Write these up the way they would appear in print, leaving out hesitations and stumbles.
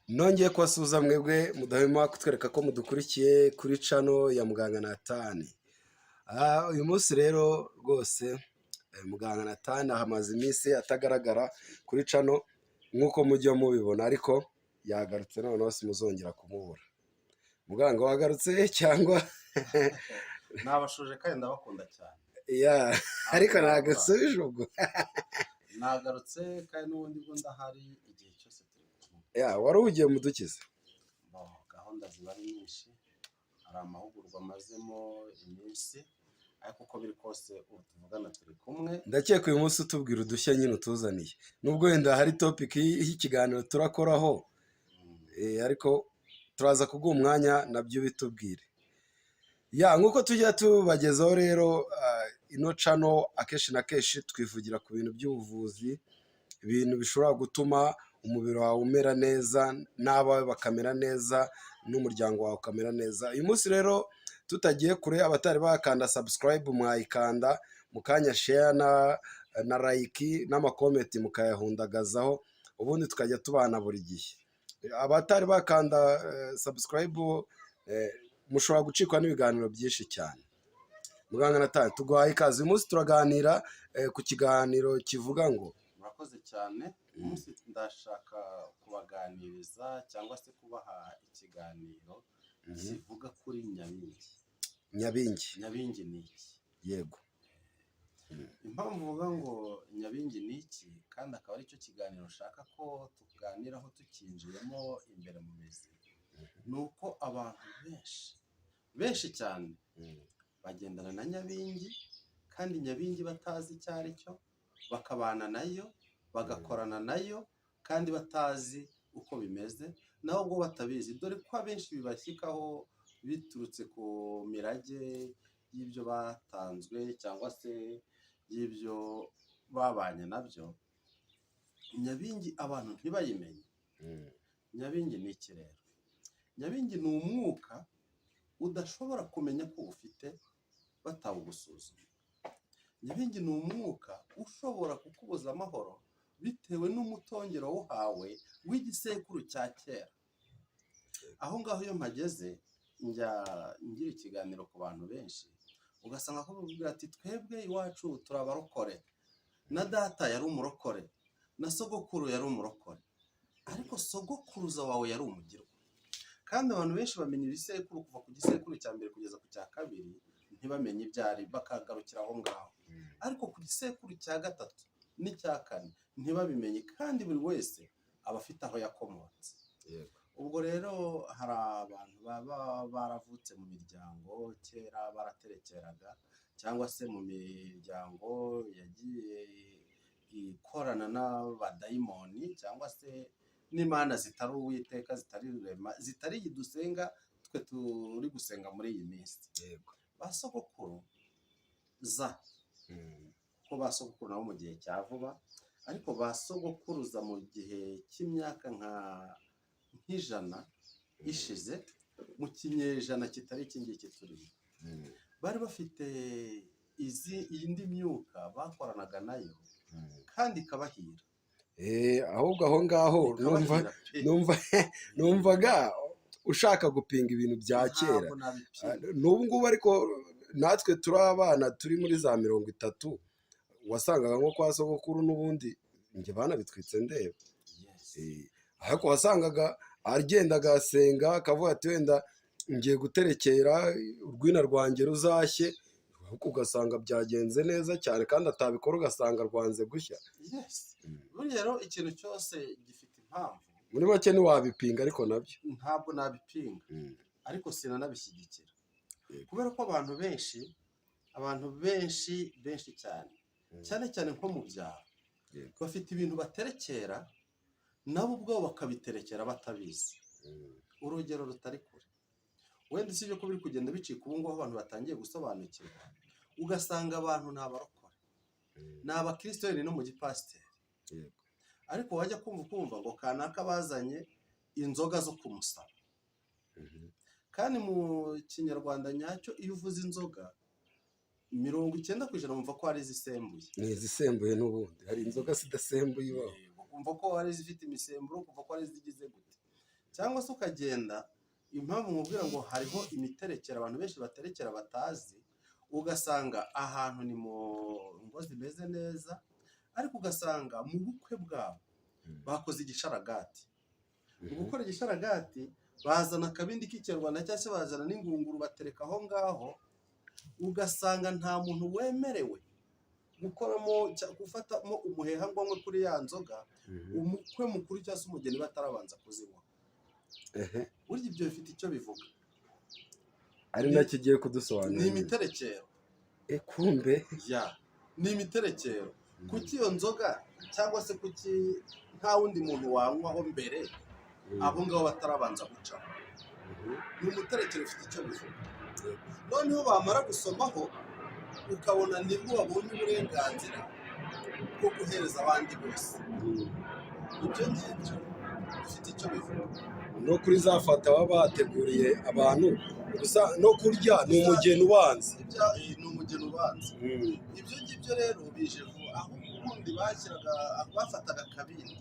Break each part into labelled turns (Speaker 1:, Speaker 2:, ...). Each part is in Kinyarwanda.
Speaker 1: Nongeye kubasuhuza mwebwe mudahwema kutwereka ko mudukurikiye kuri channel ya Muganga Natani. Uyu munsi rero rwose Muganga Natani ahamaze iminsi atagaragara kuri channel nk'uko mujya mubibona, ariko yagarutse, noneho simuzongera kumubura. Muganga, wagarutse cyangwa?
Speaker 2: Nabashuje kandi ndabakunda cyane.
Speaker 1: Ya, ariko ntabwo nsubije ubwo.
Speaker 2: Nagarutse kandi n'ubundi bwo ndahari igihe cyose turi kumwe.
Speaker 1: Ya, wari ugiye mudukize.
Speaker 2: Bo, gahunda ziba ari nyinshi, hari amahugurwa amazemo iminsi, ariko uko biri kose ubu tuvugana turi kumwe.
Speaker 1: Ndakeka uyu munsi utubwira udushya nyine utuzaniye, nubwo wenda hari topic y'ikiganiro turakoraho, ariko turaza kuguha umwanya nabyo bitubwire. Ya, nk'uko tujya tubagezaho rero, ino channel akenshi na kenshi twivugira ku bintu by'ubuvuzi, ibintu bishobora gutuma umubiri wawe umera neza n'abawe bakamera neza n'umuryango wawe ukamera neza. Uyu munsi rero tutagiye kure, abatari bakanda subscribe mwayikanda mu kanya, share na like n'ama comment mukayahundagazaho, ubundi tukajya tubana buri gihe. Abatari bakanda subscribe, mushobora gucikwa n'ibiganiro byinshi cyane. Muganga Natani, tuguhaye ikaze. Uyu munsi turaganira ku kiganiro kivuga ngo
Speaker 2: Murakoze cyane. Uyu munsi ndashaka kubaganiriza cyangwa se kubaha ikiganiro kivuga kuri nyabingi.
Speaker 1: Nyabingi.
Speaker 2: Nyabingi ni iki? Impamvu uvuga ngo nyabingi ni iki, kandi akaba aricyo kiganiro nshaka ko tuganiraho tukinjiyemo imbere mu mizi, ni uko abantu benshi benshi cyane bagendana na nyabingi, kandi nyabingi batazi icyo ari cyo, bakabana nayo, bagakorana nayo, kandi batazi uko bimeze, naho ubwo batabizi, dore ko abenshi bibashyikaho biturutse ku mirage y'ibyo batanzwe cyangwa se y'ibyo babanye nabyo. Nyabingi abantu ntibayimenye. Nyabingi ni iki rero? Nyabingi ni umwuka udashobora kumenya ko ufite batawugusuzuma. Nyabingi ni umwuka ushobora kukubuza amahoro bitewe n'umutongero wawuhawe w'igisekuru cya kera. Aho ngaho iyo mpageze njya ngira ikiganiro ku bantu benshi, ugasanga ko bavuga ati: "Twebwe iwacu turi abarokore, na data yari umurokore, na sogokuru yari umurokore," ariko sogokuruza wawe yari umugirwa. Kandi abantu benshi bamenya ibisekuru kuva ku gisekuru cya mbere kugeza ku cya kabiri, ntibamenye ibyo ari, bakagarukira aho ngaho, ariko ku gisekuru cya gatatu n'icya kane ntibabimenye, kandi buri wese aba afite aho yakomotse. Ubwo rero hari abantu baba baravutse mu miryango kera baraterekeraga, cyangwa se mu miryango yagiye ikorana n'abadayimoni, cyangwa se n'imana zitari Uwiteka, zitari Rurema, zitari iyi dusenga twe turi gusenga muri iyi minsi. Ba sogokuru za kuko ba sogokuru nabo mu gihe cya vuba, ariko ba sogokuruza mu gihe cy'imyaka nk'ijana ishize, mu kinyejana kitari iki ngiki turimo, bari bafite izi indi myuka bakoranaga nayo kandi ikabahira.
Speaker 1: Ahubwo aho ngaho numva
Speaker 2: Ikabahira pe.
Speaker 1: Numvaga ushaka gupinga ibintu bya kera.
Speaker 2: Ntabwo nabipinga.
Speaker 1: N'ubu ngubu ariko natwe turi abana turi muri za 30, wasangaga nko kwa sogokuru n'ubundi njye banabitwitse ndeba. Ariko wasangaga agenda agasenga, akavuga ati: "Wenda ngiye guterekera urwina rwanjye ruzashye," ariko ugasanga byagenze neza cyane, kandi atabikora ugasanga rwanze gushya.
Speaker 2: Yes, buriya rero ikintu cyose gifite impamvu.
Speaker 1: Muri make ntiwabipinga ariko nabyo.
Speaker 2: Ntabwo nabipinga, ariko sinanabishyigikira, kubera ko abantu benshi benshi cyane, cyane cyane nko mu byaro, bafite ibintu baterekera, nabo ubwabo bakabiterekera batabizi. Urugero rutari kure wenda, usibye ko biri kugenda bicika ubu ngubu, abantu batangiye gusobanukirwa, ugasanga abantu ni abarokore, ni abakirisito no mu gipasiteri, ariko wajya kumva ukumva ngo kanaka bazanye inzoga zo kumusaba. Kandi mu Kinyarwanda nyacyo, iyo uvuze inzoga 90% bumva ko hari izisembuye.
Speaker 1: Ni izisembuye n'ubundi, hari inzoga zidasembuye ibaho.
Speaker 2: Ukumva ko hari izifite imisemburo, ukumva ko hari izigize gute, cyangwa se ukagenda. Impamvu nkubwira ngo hariho imiterekero abantu benshi baterekera batazi, ugasanga ahantu ni mu ngo zimeze neza, ariko ugasanga mu bukwe bwabo bakoze igisharagati. Mu gukora igisharagati bazana akabindi k'ikinyarwanda cyangwa se bazana n'ingunguru, batereka aho ngaho, ugasanga nta muntu wemerewe gukoramo, gufatamo umuheha ngo anywe kuri ya nzoga, umukwe mukuru cyangwa se umugeni batarabanza kuzinywa. Burya ibyo bifite icyo bivuga.
Speaker 1: Ari nacyo ugiye
Speaker 2: Ni
Speaker 1: kudusobanurira.
Speaker 2: imiterekero.
Speaker 1: Kumbe.
Speaker 2: Ya, ni imiterekero. Kuki iyo nzoga, cyangwa se kuki nta wundi muntu wanywaho mbere abo ngabo batarabanza gucaho? Ni umuterekero, ufite icyo bivuga. Noneho bamara gusomaho, ukabona nibwo babonye uburenganzira bwo guhereza abandi bose. Ibyo ngibyo bifite icyo bivuga.
Speaker 1: No kuri za fata baba bateguriye abantu gusa no kurya, ni umugeni ubanza.
Speaker 2: Ni umugeni ubanza. Ibyo ngibyo rero bije vuba, aho ubundi bashyiraga, bafataga akabindi,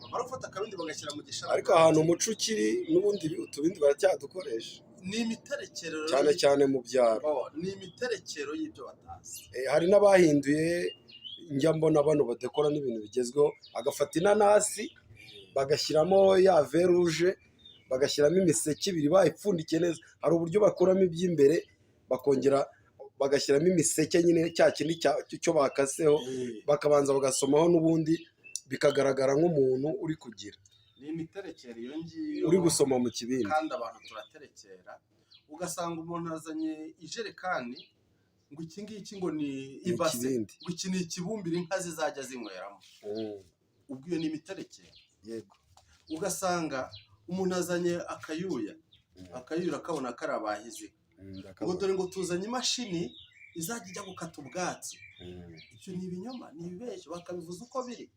Speaker 2: bamara gufata akabindi bagashyira mu gisharagati.
Speaker 1: Ariko ahantu umuco ukiri n'ubundi utubindi baracyadukoresha.
Speaker 2: Ni imiterekero rero.
Speaker 1: Cyane cyane mu byaro.
Speaker 2: Oh, ni imiterekero y'ibyo batazi.
Speaker 1: Hari n'abahinduye, njya mbona bano badekora n'ibintu bigezweho, agafata inanasi bagashyiramo ya veruje, bagashyiramo imiseke ibiri bayipfundikiye neza. Hari uburyo bakuramo iby'imbere, bakongera bagashyiramo imiseke nyine, cya kindi cyo bakaseho, bakabanza bagasomaho n'ubundi, bikagaragara nk'umuntu uri kugira
Speaker 2: Ni imiterekero iyo ngiyo.
Speaker 1: uri gusoma mu kibindi.
Speaker 2: Kandi abantu turaterekera, ugasanga umuntu azanye ijerekani ngo iki ngiki ngo ni
Speaker 1: Ni
Speaker 2: ibase,
Speaker 1: ikibindi.
Speaker 2: ngo iki ni ikibumbiro inka zizajya zinyweramo. Ubwo iyo ni imiterekero. Ugasanga umuntu azanye akayuya, akayuya urakabona kari abahizi, ngo
Speaker 1: Ndakabona.
Speaker 2: dore ngo tuzanye imashini izajya ijya gukata ubwatsi. Ibyo ni ibinyoma, ni ibibeshyo, bakabivuza uko biri.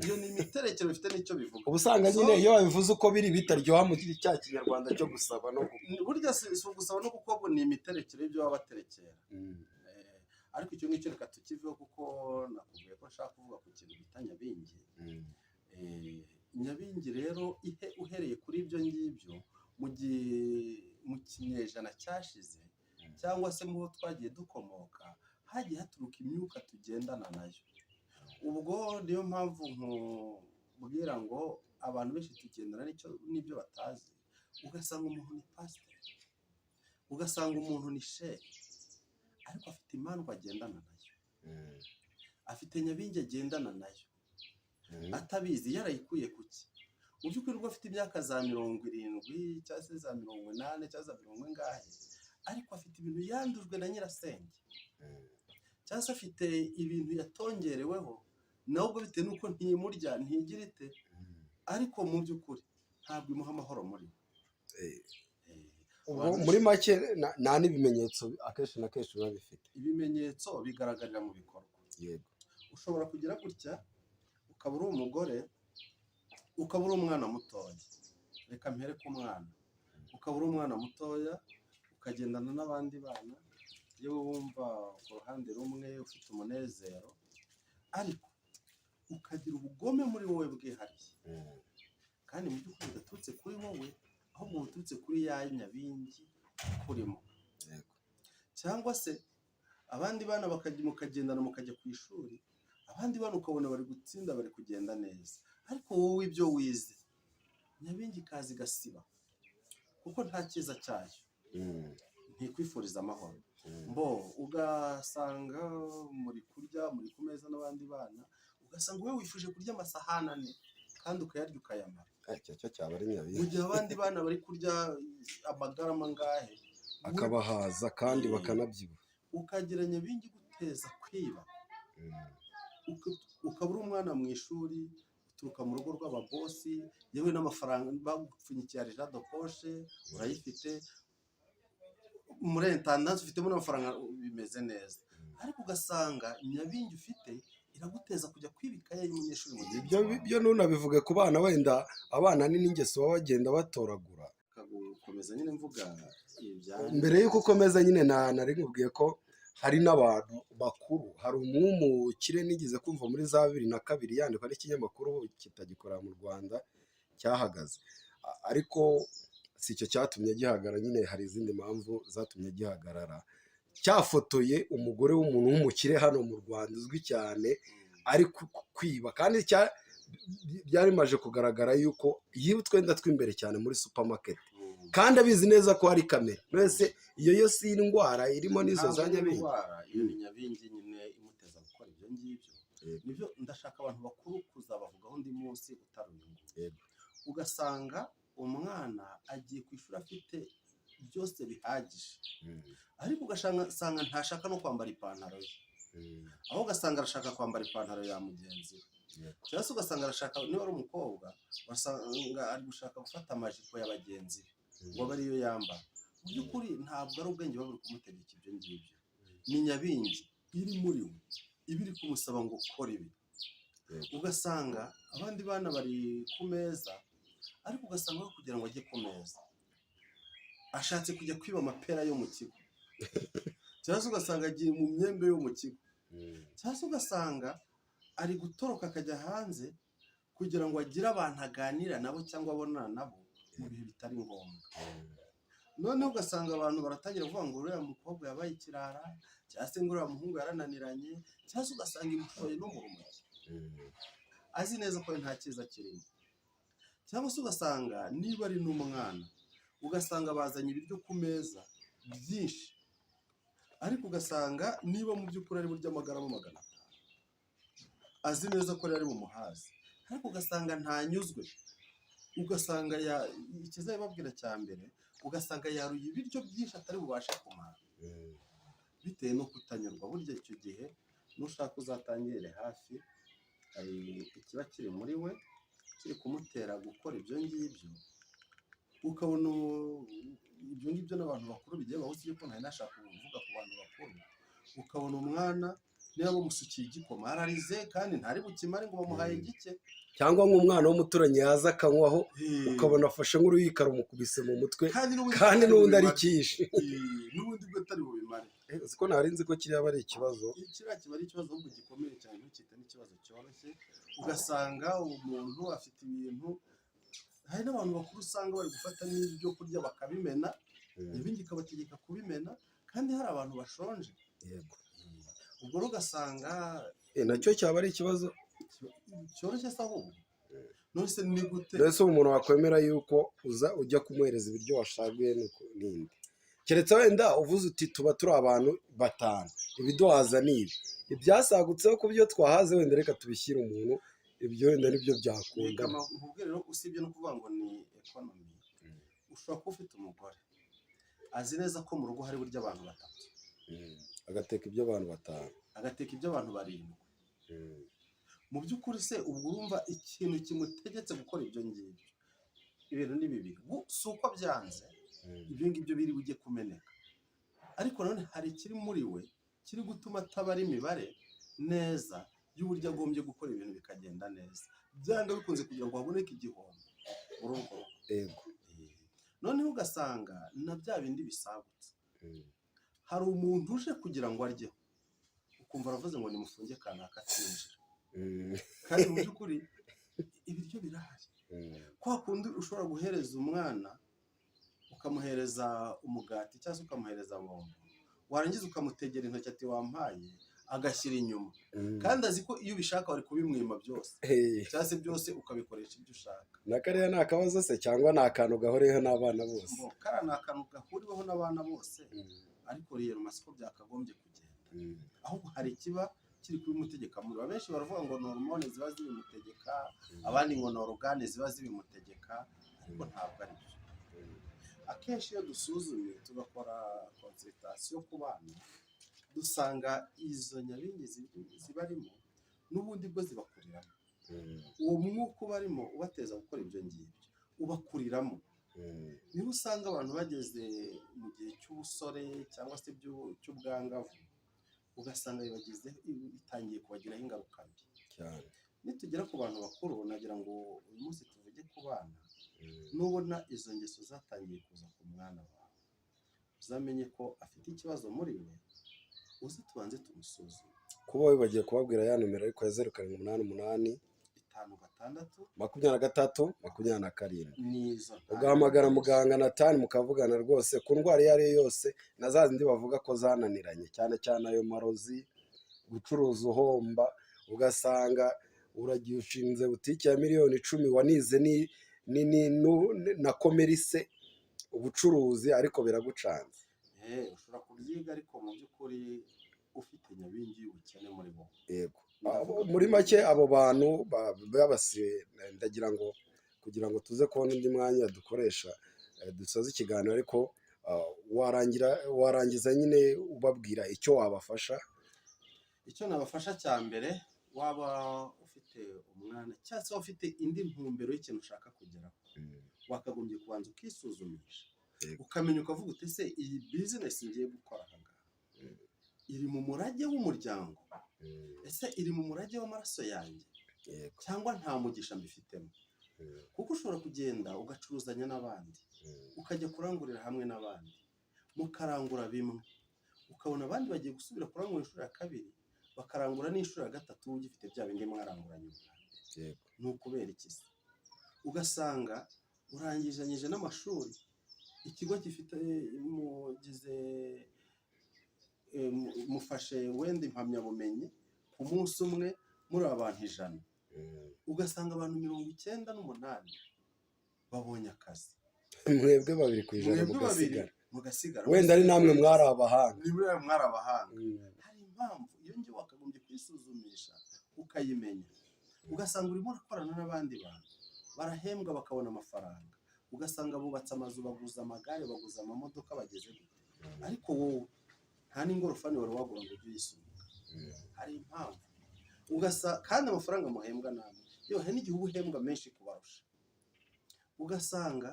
Speaker 2: Iyo ni imiterekero, bifite n'icyo bivuga.
Speaker 1: Uba usanga nyine iyo babivuze uko biri bitaryoha mu cya kinyarwanda cyo gusaba no
Speaker 2: Burya si ugusaba no gukobwa, ni imiterekero y'ibyo baba baterekera. Ariko icyo ngicyo reka tukiveho, kuko nakubwiye ko nshaka kuvuga ku kintu bita nyabingi. Nyabingi rero, ihe uhereye kuri ibyo ngibyo, mu gihe mu kinyejana cyashize cyangwa se mu bo twagiye dukomoka, hagiye haturuka imyuka tugendana nayo. Ubwo niyo mpamvu nkubwira ngo abantu benshi tugendana n'ibyo batazi. Ugasanga umuntu ni pasiteri, ugasanga umuntu ni shehe, ariko afite imandwa agendana nayo, afite nyabingi agendana nayo atabizi. Yarayikuye kuki? Mu by'ukuri ubwo afite imyaka za 70 cyangwa se za 80 cyangwa za mirongo ingahe, ariko afite ibintu yandujwe na nyirasenge, cyangwa se afite ibintu yatongereweho nawe ubwo, bitewe n'uko ntimurya ntigira ite, ariko mu by'ukuri ntabwo imuha amahoro muri we.
Speaker 1: Ubwo muri make nta n'ibimenyetso akenshi na kenshi biba bifite.
Speaker 2: Ibimenyetso bigaragarira mu bikorwa. Ushobora kugira gutya, ukaba uri umugore, ukaba uri umwana mutoya, reka mpere ku mwana, ukaba uri umwana mutoya, ukagendana n'abandi bana, yewe wumva ku ruhande rumwe ufite umunezero, ariko ukagira ubugome muri wowe bwihariye, kandi mu by'ukuri budaturutse kuri wowe, ahubwo buturutse kuri ya nyabingi kurimo. Cyangwa se abandi bana bakajya, mukagendana, mukajya ku ishuri, abandi bana ukabona bari gutsinda, bari kugenda neza, ariko wowe ibyo wize nyabingi ikaza igasiba, kuko nta cyiza cyayo, ntikwifuriza amahoro. Mbo ugasanga muri kurya, muri ku meza n'abandi bana, ugasanga wowe wifuje kurya amasahani ane kandi ukayarya ukayamara,
Speaker 1: Icyo cyo cyaba ari
Speaker 2: mu
Speaker 1: nyabingi.
Speaker 2: gihe abandi bana bari kurya amagarama angahe,
Speaker 1: Akabahaza kandi bakanabyibuha.
Speaker 2: Ukagira nyabingi guteza kwiba. Ukaba uri umwana mu ishuri, uturuka mu rugo rw'ababosi, yewe n'amafaranga bagupfunyikiye argent de poche urayifite, muri intendance ufitemo n'amafaranga, bimeze neza, ariko ugasanga nyabingi ufite iraguteza kujya kwiba ikaye y'umunyeshuri mugenzi
Speaker 1: Ibyo
Speaker 2: wawe.
Speaker 1: Byo ntunabivuge ku bana, wenda abana ni n'ingeso baba bagenda batoragura.
Speaker 2: Gukomeza nyine mvuga ibya
Speaker 1: Mbere y'uko ukomeza nyine, nari nkubwiye ko Hari n'abantu bakuru. Hari umwumukire nigeze kumva muri za 2002 yandikwa n'ikinyamakuru kitagikora mu Rwanda cyahagaze, ariko si icyo cyatumye gihagarara nyine, hari izindi mpamvu zatumye gihagarara. Cyafotoye umugore w'umuntu w'umukire hano mu Rwanda uzwi cyane ari kwiba, kandi byari bimaze kugaragara yuko yiba utwenda tw'imbere cyane muri supermarket, kandi abizi neza ko hari kamera. Mbese iyo yo si indwara irimo n'izo
Speaker 2: Ntabwo
Speaker 1: za
Speaker 2: ari
Speaker 1: nyabingi?
Speaker 2: indwara, iyo ni nyabingi nyine imuteza gukora ibyo ngibyo. Nibyo ndashaka abantu bakuru kuzabavugaho undi munsi utari uyu nguyu. Ugasanga umwana agiye ku ishuri afite byose bihagije, ariko ugasanga ntashaka no kwambara ipantaro ye, aho ugasanga arashaka kwambara ipantaro ya mugenzi we, cyangwa se ugasanga arashaka, niba ari umukobwa, ugasanga ari gushaka gufata amajipo ya bagenzi be ngo abe ariyo yambara. Mu by'ukuri ntabwo ari ubwenge buba buri kumutegeka ibyo ngibyo, ni nyabingi iri muri we iba iri kumusaba ngo ukore ibi. Ugasanga abandi bana bari ku meza, ariko ugasanga aho kugira ngo ajye ku meza ashatse kujya kwiba amapera yo mu kigo, cyangwa se ugasanga agiye mu myembe yo mu kigo, cyangwa se ugasanga ari gutoroka akajya hanze kugira ngo agire abantu aganira nabo cyangwa abonana nabo mu bihe bitari ngombwa. Noneho ugasanga abantu baratangira kuvuga ngo uriya mukobwa yabaye ikirara, cyangwa se ngo uriya muhungu yarananiranye, cyangwa se ugasanga imushoye no mu rumogi azi neza ko nta cyiza kirimo, cyangwa se ugasanga niba ari n'umwana, ugasanga bazanye ibiryo ku meza byinshi, ariko ugasanga niba mu by'ukuri ari burya amagarama 500, azi neza ko ari bumuhaze, ariko ugasanga ntanyuzwe. Ugasanga ikizabibabwira cya mbere, ugasanga yaruye ibiryo byinshi atari bubashe kumara bitewe no kutanyurwa. Burya icyo gihe nushaka uzatangirire hafi, hari ikiba kiri muri we kiri kumutera gukora ibyo ngibyo. Ukabona ibyo ngibyo n'abantu bakuru bigiye baho, usibye ko ntari nashaka kuvuga ku bantu bakuru. Ukabona umwana niba bamusukiye igikoma ararize kandi ntari bukimare ngo bamuhaye gike.
Speaker 1: Cyangwa nk'umwana w'umuturanyi yaza akanywaho, ukabona afashe nk'uruyiko rumukubise mu mutwe,
Speaker 2: kandi n'ubundi
Speaker 1: kandi
Speaker 2: atari
Speaker 1: n'ubundi ari
Speaker 2: bubimare.
Speaker 1: cyinshi.
Speaker 2: N'ubundi bwo atari bubimare.
Speaker 1: Uzi ko ntari nzi ko kiriya aba ari ikibazo?
Speaker 2: Kiriya kiba ari ikibazo ahubwo gikomeye cyane, ntukite n'ikibazo cyoroshye. Ugasanga umuntu afite ibintu, hari n'abantu bakuru usanga bari gufata n'ibyo kurya bakabimena, ibindi ikabategeka kubimena kandi hari abantu bashonje. Ubwo rero ugasanga
Speaker 1: Nacyo cyaba ari ikibazo
Speaker 2: cyoroshye se ahubwo? None se ni gute?
Speaker 1: Mbese umuntu wakwemera yuko uza ujya kumuhereza ibiryo washaguye n'indi, keretse wenda uvuze uti tuba turi abantu batanu, ibiduhaza ni ibi, ibyasagutseho ku byo twahaze wenda reka tubishyire umuntu, ibyo wenda nibyo byakunda.
Speaker 2: Reka nkubwire rero, usibye no kuvuga ngo ni economy, ushobora kuba ufite umugore azi neza ko mu rugo hari burya abantu batatu,
Speaker 1: Agateka ibyo abantu batanu,
Speaker 2: agateka ibyo abantu barindwi. Mu by'ukuri se ubwo urumva ikintu kimutegetse gukora ibyo ngibyo? Ibintu ni bibiri. Si uko byanze, ibyo ngibyo biri bujye kumeneka, ariko nanone hari ikiri muri we kiri gutuma atabara imibare neza y'uburyo agombye gukora ibintu bikagenda neza, byanga bikunze kugira ngo haboneke igihombo muri urwo rugo. Noneho ugasanga na bya bindi bisagutse, hari umuntu uje kugira ngo aryeho, ukumva aravuze ngo nimufunge kanaka atinjira, kandi mu by'ukuri ibiryo birahari. Kwa kundi ushobora guhereza umwana, ukamuhereza umugati cyangwa se ukamuhereza bombo, warangiza ukamutegera intoki ati wampaye, agashyira inyuma, kandi azi ko iyo ubishaka wari kubimwima byose, cyangwa se byose ukabikoresha ibyo ushaka.
Speaker 1: Na kariya ni akabazo se cyangwa ni akantu gahuriyeho n'abana bose?
Speaker 2: Ngo kariya ni akantu gahuriweho n'abana bose, ariko rero siko byakagombye kugenda. Ahubwo hari ikiba kiri kubimutegeka muri bo. Abenshi baravuga ngo ni hormone ziba zibimutegeka, abandi ngo ni organe ziba zibimutegeka, ariko ntabwo ari byo. Akenshi iyo dusuzumye tugakora consultation ku bana, dusanga izo nyabingi zibarimo n'ubundi bwo zibakuriramo. Uwo mwuka ubarimo ubateza gukora ibyo ngibyo ubakuriramo. Niho usanga abantu bageze mu gihe cy'ubusore cyangwa se cy'ubwangavu, ugasanga bibagizeho, bitangiye kubagiraho ingaruka mbi. Nitugera ku bantu bakuru, nagira ngo uyu munsi tuvuge ku bana. Nubona izo ngeso zatangiye kuza ku mwana wawe, uzamenye ko afite ikibazo muri we. Uze tubanze tumusuzume.
Speaker 1: Kuba wibagiwe kubabwira ya nomero ariko ya 0788
Speaker 2: 56
Speaker 1: 23 27.
Speaker 2: Nizo nta
Speaker 1: Ugahamagara muganga Natani mukavugana rwose ku ndwara iyo ari yo yose, na za zindi bavuga ko zananiranye, cyane cyane ayo marozi, gucuruza uhomba, ugasanga uragiye ushinze butike ya miliyoni 10, wanize ni na commerce, ubucuruzi, ariko biragucanze.
Speaker 2: Ushobora kubyiga ariko mu by'ukuri ufite nyabingi y'ubukene muri bo.
Speaker 1: Yego.
Speaker 2: Ndavuga
Speaker 1: Muri make abo bantu babasiwe, ndagira ngo kugira ngo tuze kubona undi mwanya dukoresha dusoze ikiganiro, ariko warangira warangiza nyine ubabwira icyo wabafasha.
Speaker 2: Icyo nabafasha cya mbere, waba ufite umwana cyangwa se waba ufite indi ntumbero y'ikintu ushaka kugeraho, wakagombye kubanza ukisuzumisha, ukamenya, ukavuga uti: "Ese iyi bizinesi ngiye gukora aha ngaha iri mu murage w'umuryango? Ese iri mu murage w'amaraso yanjye cyangwa nta mugisha mbifitemo?" Kuko ushobora kugenda ugacuruzanya n'abandi, ukajya kurangurira hamwe n'abandi, mukarangura bimwe, ukabona abandi bagiye gusubira kurangura inshuro ya kabiri, bakarangura n'inshuro ya gatatu, ugifite bya bindi mwaranguranye ubwa mbere. Ni ukubera iki se? Ugasanga urangizanyije n'amashuri, ikigo gifite mugize mufashe wenda impamyabumenyi ku munsi umwe muri abantu 100, ugasanga abantu 98 babonye akazi.
Speaker 1: Mwebwe 2%
Speaker 2: Mwebwe babiri
Speaker 1: mugasigara.
Speaker 2: mugasigara.
Speaker 1: Wenda ari namwe mwari abahanga.
Speaker 2: Ni muri mwari abahanga. Hari impamvu iyo ngiyo wakagombye kwisuzumisha ukayimenya. Ugasanga urimo urakorana n'abandi bantu barahembwa, bakabona amafaranga, ugasanga bubatse amazu, baguze amagare, baguze amamodoka, bageze gute, ariko wowe nta n'ingorofani wari wagura ngo ujye uyisunika. Hari impamvu. Kandi amafaranga muhembwa namwe, yewe hari n'igihe uba uhembwa menshi kubarusha. Ugasanga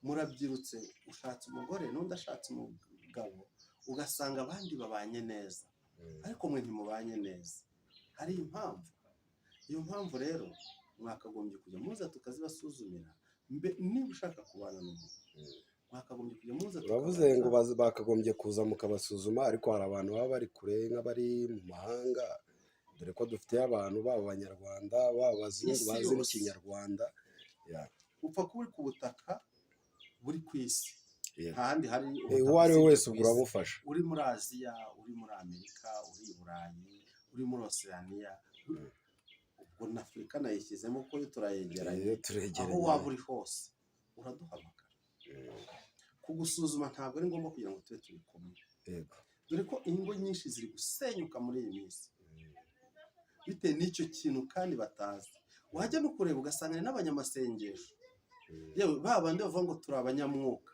Speaker 2: murabyirutse, ushatse umugore n'undi ashatse umugabo, ugasanga abandi babanye neza ariko mwe ntimubanye neza. Hari impamvu. Iyo mpamvu rero mwakagombye kujya muza tukazibasuzumira. Niba ushaka kubana n'umuntu, mwakagombye kujya muza
Speaker 1: Uravuze
Speaker 2: tukabanza
Speaker 1: ngo bakagombye kuza mukabasuzuma, ariko hari abantu baba bari kure, nk'abari mu mahanga, dore ko dufite abantu baba Abanyarwanda, baba abazungu
Speaker 2: Isi
Speaker 1: bazi
Speaker 2: yose.
Speaker 1: n'Ikinyarwanda. Ya.
Speaker 2: Upfa kuba uri ku butaka buri ku isi, nta handi hari ubutaka
Speaker 1: Uwo ari we
Speaker 2: usibye
Speaker 1: wese
Speaker 2: ku
Speaker 1: ubwo
Speaker 2: isi.
Speaker 1: uramufasha.
Speaker 2: Uri muri Aziya, uri muri Amerika, uri i Burayi, uri muri Oceania, ubwo na Afurika nayishyizemo kuko yo turayegeranye.
Speaker 1: Iyo turegeranye.
Speaker 2: Aho waba uri hose uraduhamagara. Kugusuzuma ntabwo ari ngombwa kugira ngo tube turi kumwe, dore ko ingo nyinshi ziri gusenyuka muri iyi minsi bitewe n'icyo kintu kandi batazi. Wajya no kureba ugasanga ni n'abanyamasengesho, yewe ba bandi bavuga ngo turi abanyamwuka,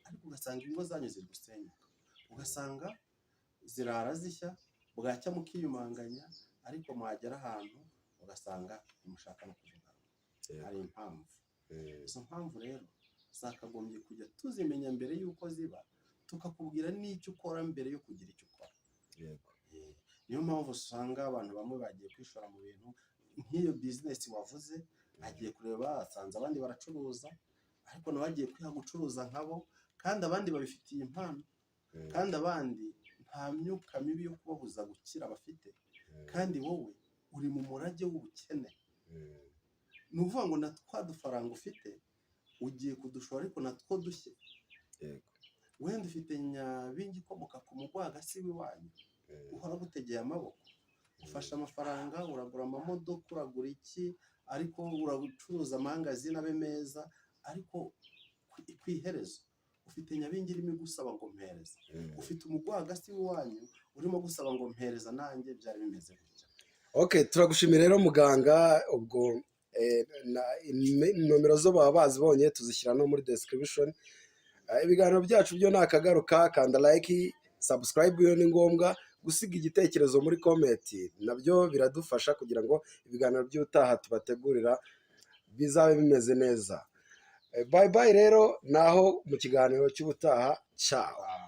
Speaker 2: ariko ugasanga ingo zanyu ziri gusenyuka, ugasanga zirara zishya, bwacya mukiyumanganya, ariko mwagera ahantu ugasanga ntimushaka no kuvugana. Hari impamvu. Izo mpamvu rero zakagombye kujya tuzimenya mbere y'uko ziba, tukakubwira n'icyo ukora mbere yo kugira icyo ukora. Niyo mpamvu usanga abantu bamwe bagiye kwishora mu bintu nk'iyo bizinesi wavuze, agiye kureba asanze abandi baracuruza, ariko nawe agiye kwiha gucuruza nkabo, kandi abandi babifitiye impano, kandi abandi nta myuka mibi yo kubabuza gukira bafite, kandi wowe uri mu murage w'ubukene. Ni ukuvuga ngo na twa dufaranga ufite ugiye kudushora, ariko natwo dushye. Wenda ufite nyabingi ikomoka ku mugwagasi w'iwanyu uhora agutegeye amaboko, ufashe amafaranga uragura amamodoka, uragura iki, ariko uracuruza amangazini abe meza, ariko ku iherezo ufite nyabingi irimo igusaba ngo mpereza. Ufite umugwagasi w'iwanyu urimo gusaba ngo mpereza, nanjye byari bimeze gutya.
Speaker 1: Okay, turagushimira rero muganga. Ubwo nomero zo baba bazibonye, tuzishyira no muri description. Ibiganiro byacu byo ni akagaruka. Kanda like, subscribe iyo ni ngombwa, gusiga igitekerezo muri comment nabyo biradufasha kugira ngo ibiganiro by'ubutaha tubategurira bizabe bimeze neza. Bye bye rero, naho mu kiganiro cy'ubutaha, ciao.
Speaker 2: Ah.